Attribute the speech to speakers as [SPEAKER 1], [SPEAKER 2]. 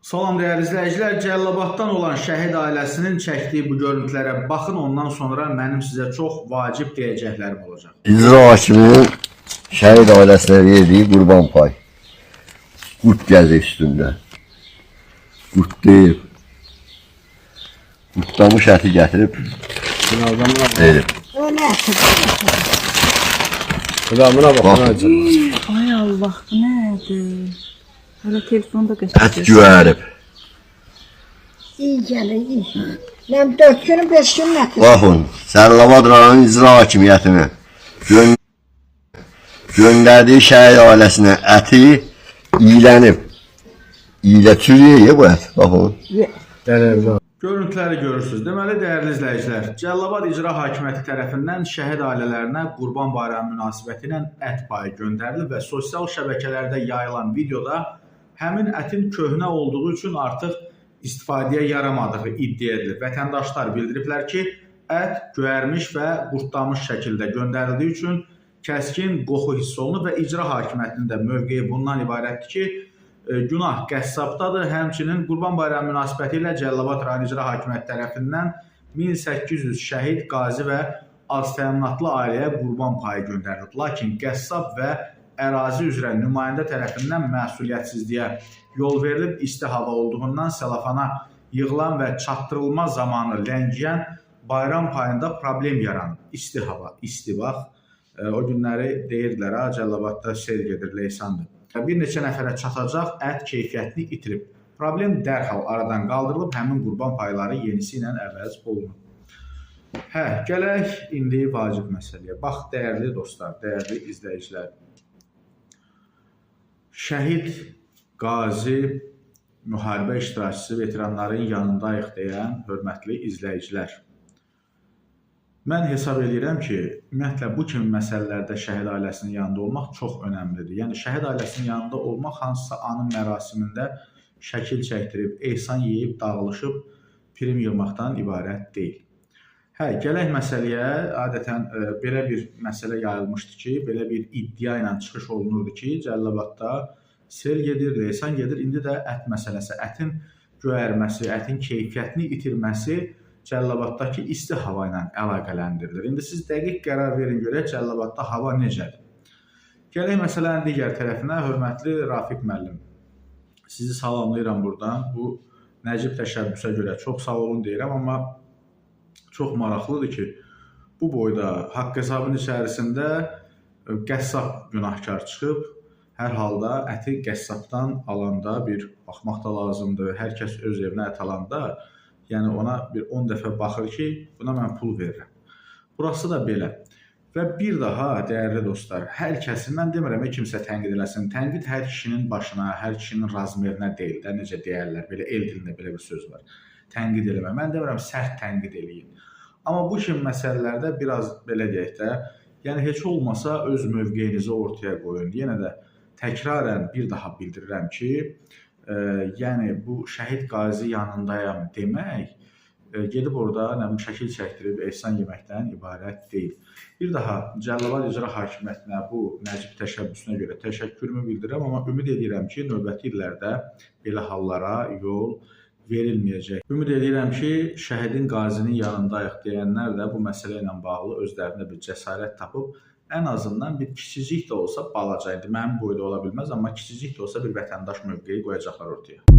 [SPEAKER 1] Salam dəyərli izləyicilər, Cəlilabaddan olan şəhid ailəsinin çəkdiyi bu görüntülərə baxın, ondan sonra mənim sizə çox vacib deyəcəklərim olacaq.
[SPEAKER 2] İcra hakiminin şəhid ailəsinə verdiyi qurban pay. Qurd gəzir üstündə. Qurd deyil. Qurdlamış əti gətirib verib.
[SPEAKER 3] Öyle
[SPEAKER 4] Buna bax,
[SPEAKER 2] Bax.
[SPEAKER 4] buna acı.
[SPEAKER 5] Ay Allah, bu nədir? Hələ telefonda
[SPEAKER 2] Ət
[SPEAKER 5] göstərir.
[SPEAKER 2] göyərib.
[SPEAKER 3] İyi gelir iyi. Ben 4 günü 5 gün nədir?
[SPEAKER 2] Baxın, Cəlilabad rayon icra hakimiyyətinin göndərdiyi şəhid ailəsinə əti iylənib. İylə çürüyür bu ət. Baxın.
[SPEAKER 4] Dələ,
[SPEAKER 1] Görüntüləri görürsünüz. Deməli, dəyərli izləyicilər, Cəlilabad İcra Hakimiyyəti tərəfindən şəhid ailələrinə Qurban Bayramı münasibəti ilə ət payı göndərilib və sosial şəbəkələrdə yayılan videoda həmin ətin köhnə olduğu üçün artıq istifadəyə yaramadığı iddia edilir. Vətəndaşlar bildiriblər ki, ət göyərmiş və qurdlamış şəkildə göndərildiyi üçün kəskin qoxu hiss olunur və icra hakimiyyətinin də mövqeyi bundan ibarətdir ki, günah qəssabdadır. Həmçinin Qurban Bayramı münasibəti ilə Cəlilabad rayon icra hakimiyyəti tərəfindən 1800 şəhid, qazi və az təminatlı ailəyə qurban payı göndərilib. Lakin qəssab və ərazi üzrə nümayəndə tərəfindən məsuliyyətsizliyə yol verilib. İsti hava olduğundan selofana yığılan və çatdırılma zamanı ləngiyən bayram payında problem yaranıb. İsti hava, isti vaxt. O günləri deyirdilər ha, Cəlilabadda sel gedir, leysandır. Bir neçə nəfərə çatacaq ət keyfiyyətini itirib. Problem dərhal aradan qaldırılıb, həmin qurban payları yenisi ilə əvəz olunub. Hə, gələk indi vacib məsələyə. Bax, dəyərli dostlar, dəyərli izləyicilər. Şəhid, qazi, müharibə iştirakçısı, veteranların yanındayıq deyən hörmətli izləyicilər. Mən hesab eləyirəm ki, ümumiyyətlə bu kimi məsələlərdə şəhid ailəsinin yanında olmaq çox önəmlidir. Yəni şəhid ailəsinin yanında olmaq hansısa anın mərasimində şəkil çəkdirib, ehsan yeyib, dağılışıb prim yığmaqdan ibarət deyil. Hə, gələk məsələyə. Adətən belə bir məsələ yayılmışdı ki, belə bir iddia ilə çıxış olunurdu ki, Cəlilabadda sel gedir, leysan gedir. İndi də ət məsələsi, ətin göyərməsi, ətin keyfiyyətini itirməsi Cəlilabaddakı isti hava ilə əlaqələndirilir. İndi siz dəqiq qərar verin görək Cəlilabadda hava necədir. Gələk məsələnin digər tərəfinə, hörmətli Rafiq müəllim. Sizi salamlayıram burdan. Bu nəcib təşəbbüsə görə çox sağ olun deyirəm, amma çox maraqlıdır ki, bu boyda haqq hesabın içərisində qəssab günahkar çıxıb. Hər halda əti qəssabdan alanda bir baxmaq da lazımdır. Hər kəs öz evinə ət alanda, yəni ona bir 10 dəfə baxır ki, buna mən pul verirəm. Burası da belə. Və bir daha dəyərli dostlar, hər kəsi mən demirəm ki, kimsə tənqid eləsin. Tənqid hər kişinin başına, hər kişinin razmerinə deyil də, necə deyərlər, belə el dilində belə bir söz var. Tənqid eləmə. Mən demirəm sərt tənqid eləyin. Amma bu kimi məsələlərdə biraz belə deyək də, yəni heç olmasa öz mövqeyinizi ortaya qoyun. Yenə də təkrarən bir daha bildirirəm ki, yəni bu şəhid qazi yanındayam demək gedib orada nə bilim şəkil çəkdirib ehsan yeməkdən ibarət deyil. Bir daha Cəlilabad İcra Hakimiyyətinə bu nəcib təşəbbüsünə görə təşəkkürümü bildirirəm, amma ümid edirəm ki, növbəti illərdə belə hallara yol verilməyəcək. Ümid edirəm ki, şəhidin, qazinin yanındayıq deyənlər də bu məsələ ilə bağlı özlərində bir cəsarət tapıb ən azından bir kiçicik də olsa balaca idi. Mənim boyda ola bilməz, amma kiçicik də olsa bir vətəndaş mövqeyi qoyacaqlar ortaya.